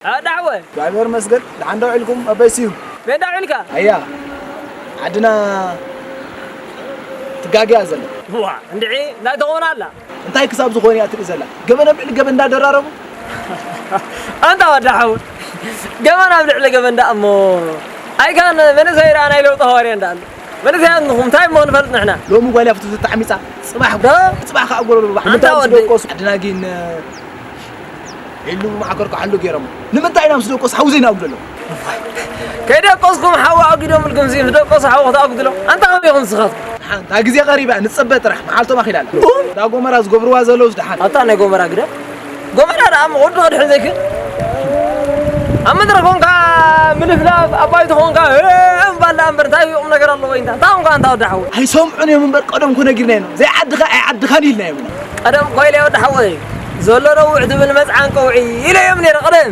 ኣዳዕወ እግዚኣብሔር መስገን ደሓን ዶ ውዒልኩም ኣበይ ስዩ? ቤንዳ ውዒልካ? ኣያ ዓድና ትጋግያ ዘለ። ዋ እንድዒ እንታይ ትኸውን ኣላ? እንታይ ክሳብ ዝኾነ እያ ትርኢ ዘላ? ገበን ኣብ ልዕሊ ገበን እንዳደራረቡ። ኣንታ ወዳ ሓው፣ ገበን ኣብ ልዕሊ ገበን ደኣ እሞ ኣይካን መንእሰይ ደኣ ናይ ለውጢ ሃዋርያ እንዳ ኣሎ። መንእሰያት ንኹም እንታይ እሞ ንፈልጥ ንሕና? ሎሚ ጓል እያ ፍትፍት ተዓሚጻ፣ ጽባሕ ዶ? ጽባሕ ከኣ ጎረሎ ባሕ። ኣንታ ንምንታይ ምስ ወደይ። ደቆሱ? ዓድና ግን ኢሉ ማዕከር ክሓሉ ገይሮም። ንምንታይ ኢና ምስ ደቆሱ ሓው ዘይናጉደሎም? ከይደቆስኩም ሓው ኣጉዶምልኩም ሲ ምስ ደቆሱ ሓው ክትኣጉድሎም? ኣንታ ከመይ ኢኹም ንስኻትኩም? ሓንታ ግዜ ቀሪባ ንጸበ ጥራሕ መዓልቶም ኣኺላ ኣላ። እንዳ ጎመራ ዝገብርዋ ዘለውስ ደሓን። ኣታ ናይ ጎመራ ግደ። ጎመራ ደኣ ምቑድ ክድሕን ዘይክእል። ኣብ ምድሪ ኮንካ ምልፍላፍ፣ ኣብ ባይቶ ኮንካ እም ባላ እምበር እንታይ ቁም ነገር ኣለዎ ኢንታ? እንታይ ኮንካ ኣንታ ወዲ ሓወይ? ኣይሰምዑን እዮም እምበር ቀደም እኮ ነጊርናዮም። ዘይዓድኻ ኣይዓድኻን ኢልናዮም ኢና። ቀደም እኮ ኢለ ወዲ ሓወይ፣ ዘሎ ነዊሕ ትብል መጽዓን ቀውዒ ኢለዮም ነይረ ቀደም።